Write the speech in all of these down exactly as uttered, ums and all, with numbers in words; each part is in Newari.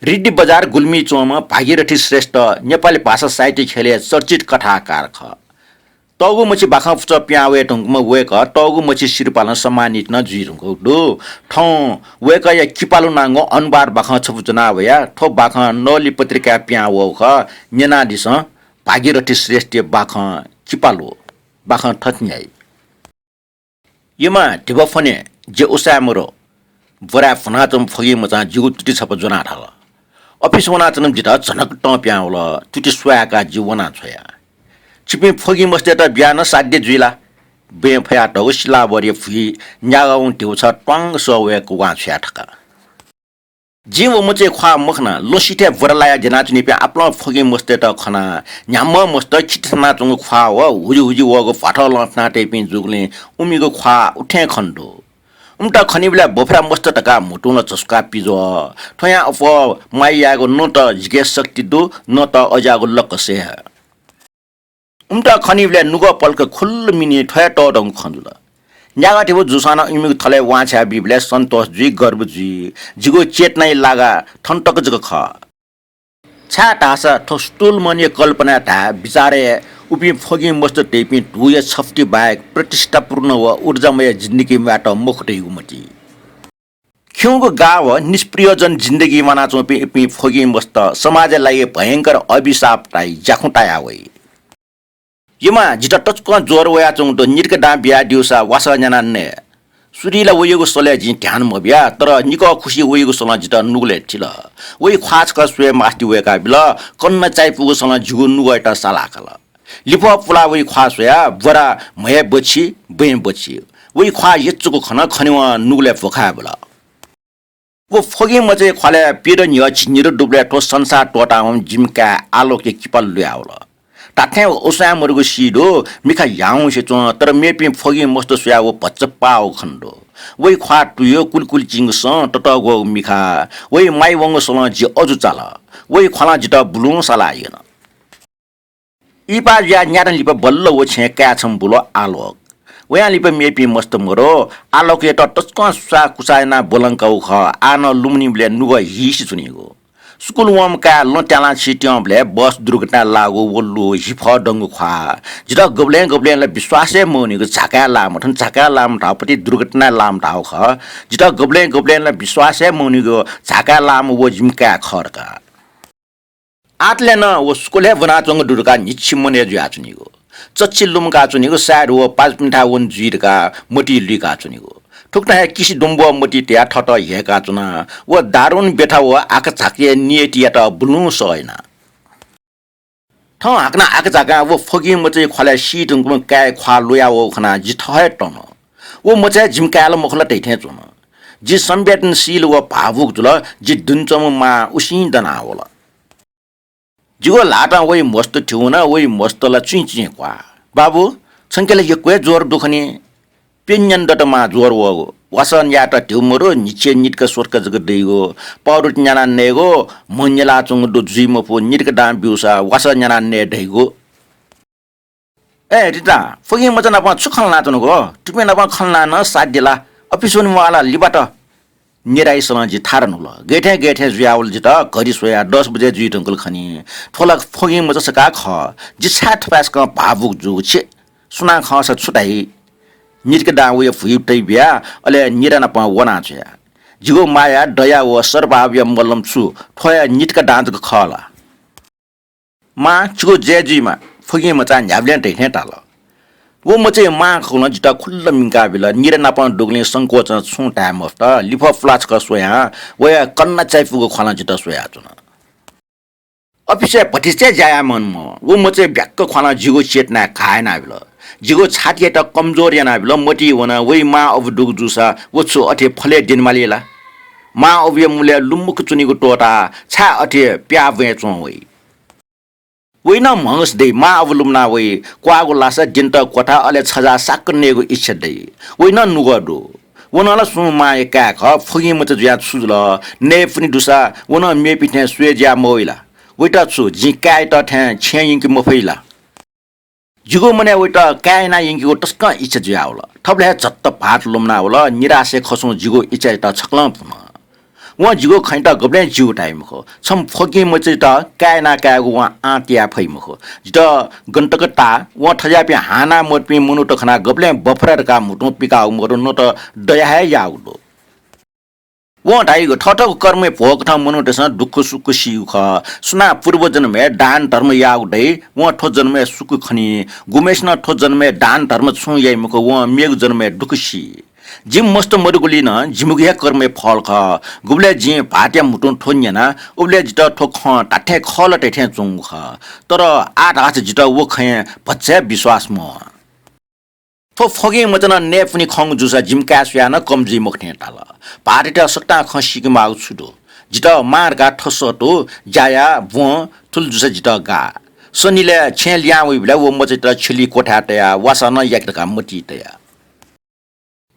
रिडी बजार गुल्मी च्वंम्ह भागीरथी श्रेष्ठ नेपाली भाषा साहित्य ख्यलय् चर्चित कथाकार खः। तःगु मछि बाखं पुचः पिहां वये धुंकूम्ह वय्कः तःगु मछि सिरपालं सम्मानित नं जुइ धुंकूगु दु। थौं वय्कःया किपालु नांगु अनुवाद बाखं छपु ज्वना वया। थ्व बाखं नवली पत्रिकाय् पिहां वःगु खः। न्यनादिसँ भागीरथी श्रेष्ठया बाखं किपालु। बाखं थथे न्ह्याइ। यमा धिबा फ्वने, जि उसाँय् मरु। ब्वराय् भुनाच्वंम्ह फगिं मचां जिगु तुति छपु ज्वनाः धाल। अफिस वनाच्वनाम्ह जितः झनक तं पिहां वल। तुति स्वयाकाः जि वना छ्वया। छिपिं फगिं मस्तय्त बियाः नं साध्य जुइ ला? बँय् फयातःगु सिलावरया भुइ न्यागावं धिबा छगः त्वांग सः वय्क वां छ्वया थका। जिं व मचाया ख्वाः मखना, लँसिथय् ब्वरा लायाः द्यनाच्वनीपिं आपालं फगिं मस्तय्त खनाः न्ह्याम्ह मस्त खिति थानाच्वंगु ख्वाः व हुजिहुजि वःगु भ्वाथः लं फ्यना तइपिं जूगुलिं उमिगु ख्वाः उथें खने दु। उमित खनीबलय् बफरा मस्त धकाः म्हुतुं ला झसुकाः पिज्वः। थ्वयां अप्वः म्वाइ यायेगु न त जिके शक्ति दु, न त अज्याःगु लक्क सय् हे। उमित खनीबलय् नुगः पलख खुल्ल मिनि थ्व हे तःधंगु खँ जुल। न्यागः धिबा जूसां नं इमिगु थलय् वां छ्वया बीबलय् सन्तोष जुइ, गर्व जुइ। जिगु चेतनाया लागा थन तक जक खः। छाय्धाःसा थ्व stone man-या कल्पनाय् धाये बिचारय् उपिं फगिं मस्त धइपिं धूया छफुति बाहेक प्रतिष्ठापूर्ण व ऊर्जामय जिन्दगी म्वायेत मखु धइगु मति। खिउँगु गाः व निष्प्रयोजन जिन्दगी म्वानाच्वंपिं इपिं फगिं मस्त समाजया लागि भयंकर अभिशाप धाइ ज्याखुँ ताया वइ। यमा, जितः तसकं ज्वर वयाच्वंगु दु, नितिक दां बियादिउसा वासः न्यानाः नये। सुरुइ ला वइगु सलय् जिं ध्यान मबिया, तर निकः खुसि वइगु सलं जितः नुगलय् थिल। वइ ख्वाः छकः स्वये मास्ति वय्काः बिल। कन्ना चायापुगु सलं जिगु नुगःयात सालाकाल। लिफः पुलाः वइ ख्वाः स्वयाः ब्वरा म्हय् बछि, बँय् बछि। वइ ख्वाः यचुक खन, खनेवं नुगलय् भ्वखाय् बल। व फगिं मचाया ख्वालय् पीद न्ह्यः झिंनिदँ दुबलय् थ्व संसार त्वःतावंम्ह जिमि काय् आलोकया किपालु लुयावल। धात्थें व उसाँय् मरुगु सी दु, मिखा ह्याउँसे च्वं, तर मेपिं फगिं मस्त स्वयाः व भचा पाः वःगु खने दु। वइ ख्वाः तुयु कुलिकुलि चिंगु सँ ततःग्वःगु मिखा, वइ म्वाइ वंगु सलं जि अजू चाल। वइ ख्वालं जितः बुलुं सालाः यन। इहिपाः जुयाः न्यादँ लिपा बल्ल व छेँय् काय् छम्ह बुल आलोक। वयां लिपा मेपिं मस्त मरु। आलोकयात तसकं सुसाः कुसाः यानाः ब्वलंकागु खः। आः नं लुमनिबलय् नुगः हिसि च्वनीगु। स्कुल वंम्ह काय् लँ त्यालां छि त्यंबलय् बस दुर्घटनाय् लाःगु व लु हिफः दंगु ख्वाः। जितः गबलें गबलें ला विश्वास हे मवनीगु, झाकाय् लाःम्ह थन, झाकाय् लाःम्ह धाःपति दुर्घटनाय् लाःम्ह धाःगु खः। जितः गबलें गबलें ला विश्वास हे मवनीगु, झाकाय् लाःम्ह व जिमि काय् खः धकाः। आःतले नं व स्कुल हे ब्वनाच्वंगु दु धकाः न्हिच्छि मनय् जुयाच्वनीगु। चच्छि लुमंकाच्वनीगु, सायद व पाजुपिन्थाय् वने जुइ धकाः मतिइ लुइकाच्वनीगु। थुकथं हे किसि द्वंब्वः मतिइ तयाः थःत ह्यय्काच्वना। व दारुण ब्यथा व आकाझाकाया नियतियात बुलुं सः याना। थौं हाकनं आकाझाकां व फगिं मचाया ख्वालय् सी धुंकूम्ह काय् ख्वाः लुया वःगु खनाः जि थः हे तन। व मचाय् जिमि काय् ला मखु ला धइथें च्वन। जि संवेदनशील व भावुक जुल। जि दुने च्वंम्ह मां उसिं दनाः वल। जिगु ल्हातं वइ मस्त थ्यू वन, वइ मस्त ला चुइँचुइँ क्वाः। बाबु, छंके ला यक्व हे ज्वर दु खनी। प्यन्यन दत मां ज्वर वःगु। वासः न्यायेत धिउ मरु, न्हिच्छि नितिक स्वतक जक दइगु। पाउडर न्यानाः नयेगु, म्ह न्यलाच्वंगु दु जुइ मफु, नितिक दां ब्यूसा वासः न्यानाः नये धइगु। ए रिता, फगिं मचा नाप छु खँ ल्हानाच्वनागु? थुपिं नाप खँ ल्हानाः नं साध्य ला? अफिस वने म्वाः ला लिबात? निराइसलं जि थारा न्हुल। गय्थें गय्थें जुयावल जितः घरि स्वयाः दस बजे जुइ धुंकल खनी। थ्व ला फगिं मचा छकः खः। जि छाय् थपाय्सकं भावुक जूगु छि? सुनां खंसा छु धाइ? नितिक दां वया भुइ तइ बिया, अले निरा नाप वना छ्वया। जिगु माया, दया व सद्भावया मलम छु? थ्व हे नितिक दां जक खः ला? मां, छिगु जय जुइमा, फगिं मचां न्ह्याबलें धइथें धाल। व मचाया मां खः नं जितः खुल्ल मिंकाबिल। निरा नाप दुगुलिं संकोचं छुं धाये मफुत। लिफः पुलाः छकः स्वयां वया कन्ना चायापुगु ख्वालं जितः स्वयाच्वन। अफिसय् भतिचा हे ज्या याये मवंम्ह व मचाया ब्याक्क ख्वालं जिगु चेतनाय् घाः यानाबिल। जिगु छातियात कमजोर यानाबिल। मतिइ वन, वइ मां अबु दुगु जूसा व छु अथे फलय् द्यनेमाली ला? मां अबुया मुलय् लुमंक च्वनीगु त्वःताः छाय् अथे प्याः ब्वँय् च्वं वइ? वइ नं म्हगस दइ, मां अबु लुमना वइ। क्वाःगु लासा, द्यनेत क्वथा, अले छजाः साक्क नयेगु इच्छा दइ। वइ नं नुगः दु। व नं ला सुं मांया काय् खः, फगिं मचा जुयाः छु जुल? नयेपुनि दुसा व नं मेपिं थें स्वये ज्या मवइ ला? वइत छु जिं काय्‌यात थें छेँय् यंके मफइ ला? जिगु मनय् वइत काय् यानाः यंकेगु तसकं इच्छा जुयावल। थुबलय् हे झत्त भाःत लुमनावल। निराशया खसुं जिगु इच्छायात छकलं पुन। वं जिगु खँयात गबलें ज्यू धाइ मखु। छम्ह फकिं मचायात काय् याना कायेगु वं आँट याये फइ मखु। जितः गन तक ताः, वं थज्याःपिं हाःनाः मदुपिं मनूत खनाः गबलें बफर्या धकाः म्हुतुं पिकाःगु मखु, न त दया हे याःगु दु। वं धाइगु, थःथःगु कर्मय् भ्वःकथं मनूतय्‌सं दुःख सुख सीगु खः। सुनां पूर्वजन्मय् दान धर्म याःगु दइ, वं थ्व जन्मय् सुख खनी। गुम्हय्‌सिनं थ्व जन्मय् दान धर्म छुं याइ मखु, वं मेगु जन्मय् दुःख सी। जिमि मस्त मदुगुलिं नं जिमिगु हे कर्मय् फल खः। गुबलय् जिं भाःतया म्हुतुं थ्व न्यना, उबलय् जितः थ्व खँ धात्थें खः ला धइथें च्वंगु खः। तर आः धाःसा जितः व खँय् भचा हे विश्वास मवः। थ्व फकिं मचा नं नयेपुनि खंगु जूसा जिमि काय् स्वयाः नं कम जुइ मखु थें ताल। भाःतयात सकतां खँ सीके माःगु छु दु? जितः मां धकाः थसः तु, ज्या या, ब्वँ, थुलि जूसा जितः गाः। सनिलय् छेँय् लिहां वइबलय् व मचायात छ्यली क्वथाय् तयाः वासः नं याके धकाः मतिइ तया।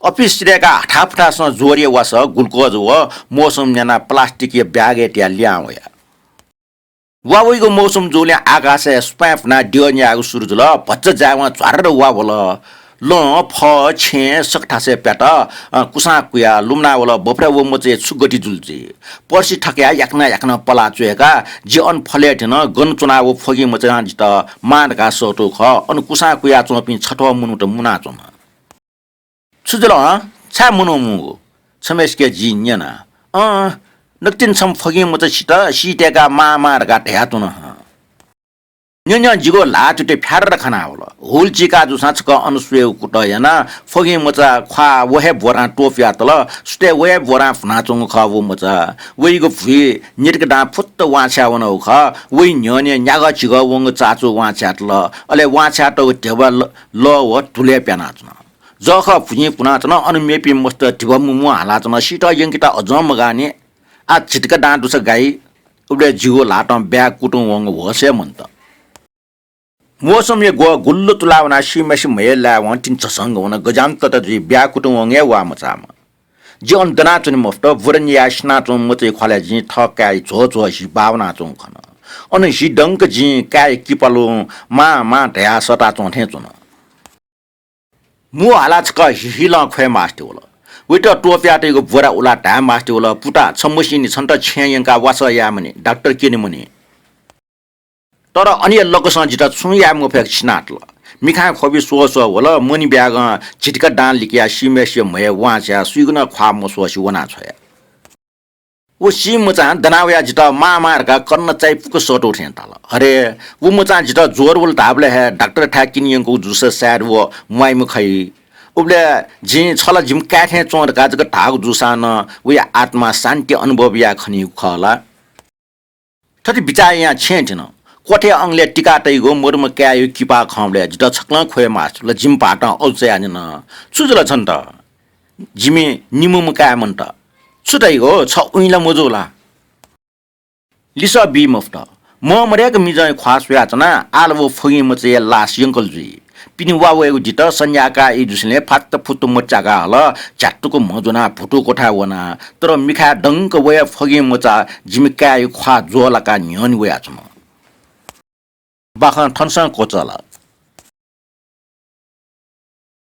अफिस सिधय्‌काः हाथापुथासं ज्वरया वासः, ग्लुकोज व मौसम न्यानाः प्लास्टिकया ब्यागय् तयाः लिहां वया। वा वइगु मौसम जूगुलिं आकाशय् सुपाँय् भुनाः द्यः न्यायेगु सुरु जुल। भचा जायेवं झ्वारर वा वल। लं, फः, छेँ सकथासय् प्यात। अ, कुसां कुयाः लुमना वल। बफर्या व मचाय् छु गति जुल जुइ? पर्सि थकयाः याकनं याकनं पलाः च्वय्‌काः जि अन फलय् थ्यन। गन च्वनाः व फकिं मचां जितः मां धकाः सःतू खः। अन कुसां कुयाच्वंपिं छथ्वः मनूत मुनाच्वन। छु जुल हँ? छाय् मुनामूगु? छम्हय्‌सिके जिं न्यना। अँ, नकतिनि छम्ह फकिं मचा सित, सीतय्‌काः मां मां धकाः धयाच्वन हँ। न्यँ न्यँ, जिगु ल्हाः तुति फ्यारर खनावल। हुल चीका जूसां छकः अन स्वयेगु कुतः यानाः फकिं मचा ख्वाः व हे ब्वरां त्वपुयातल। सुथय् व हे ब्वरां भुनाच्वंगु खः व मचा। वइगु भुइ नितिक दां फुत्त वांछ्वया वनागु खः। वइ न्ह्यःने न्यागः चिगः वंगु चाचु वांछ्वयातल। अले वांछ्वयातःगु ध्यबा ल-, लः व धुलय् प्यानाच्वन। जःखः भुजिं पुनाच्वन, अन मेपिं मस्त धिबा मुमु हालाच्वन, सीत यंकेत अझं मगाःनि। आः झितिक दां दुसा गाइ। उबलय् जिगु ल्हातं ब्याग कुतुं वंगु होश हे मन्त। मौसमया ग्वः गुल्ल तुला वनाः सीम्हेसिया म्हय् लायेवं तिनि झसंक वन। गज्याम तत जुइ, ब्याग कुतुं वंगु हे वाः मचाम्ह। जि अन दनाच्वने मफुत। बुरंयाः सिनाच्वंम्ह मचाया ख्वालय् जिं थः काय् झ्वःझ्वः हि बाः वनाच्वंगु खन। अन हि दंक जिं काय्‌या किपालुं मां मां धयाः सःताच्वं थें च्वन। मू हालाः छकः हिहिलं ख्वये मास्ति वल। वइत त्वपुयातइगु ब्वरा उलाः धाये मास्ति वल, पुता, छ मसिनि, छन्त छेँय् यंकाः वासः यायेमानि, डाक्टर क्यनेमानि। तर अनया लकसं जितः छुं याये मफयेक सिनातल। मिखां ख्वबि स्वः स्वः वल, मनि ब्यागं झितिक दां लिकयाः सीम्हेसिया म्हय् वांछ्वयाः सुइगु नं ख्वाः मस्वःसे वनाछ्वया। व सीम्ह मचां दना वयाः जितः मां मां धकाः कन्न चायापुक सःतू थें ताल। अरे, व मचां जितः ज्वर वल धाःबलय् हे डाक्टरथाय् क्यने यंकूगु जूसा सायद व म्वाइम्ह खइ। उबलय् जिं छ ला जिमि काय् थें च्वं धकाः जक धाःगु जूसां नं वया आत्मां शान्ति अनुभव याये खनीगु खः ला। थथे बिचाः यायां छेँय् थ्यन। क्वथय् अंगलय् तिका तइगु मदुम्ह काय्‌यागु किपा खंबलय् जितः छकलं ख्वये मास्ति वल। जिमि भाःतं अजू चायाः न्यन, छु जुल छन्त? जिमि निम्हम्ह काय् मन्त। छु धइगु? छ उइँ ला मजू ला? लिसः बी मफुत। मं मदय्‌क मिजंया ख्वाः स्वयाच्वना, आः ला व फगिं मचाया लास यंकल जुइ। पिने वा वयेगु दित, सन्ध्याकाः ई जुसेंलि फात्त फुत्त मच्याका हल, झ्यात्तुक म्ह ज्वनाः भुतू क्वथाय् वना। तर मिखाय् दंक वया फगिं मचा जिमि काय्‌या ख्वाः ज्वःलाकाः न्ह्यःने वयाच्वन। बाखं थनसं क्वचाल।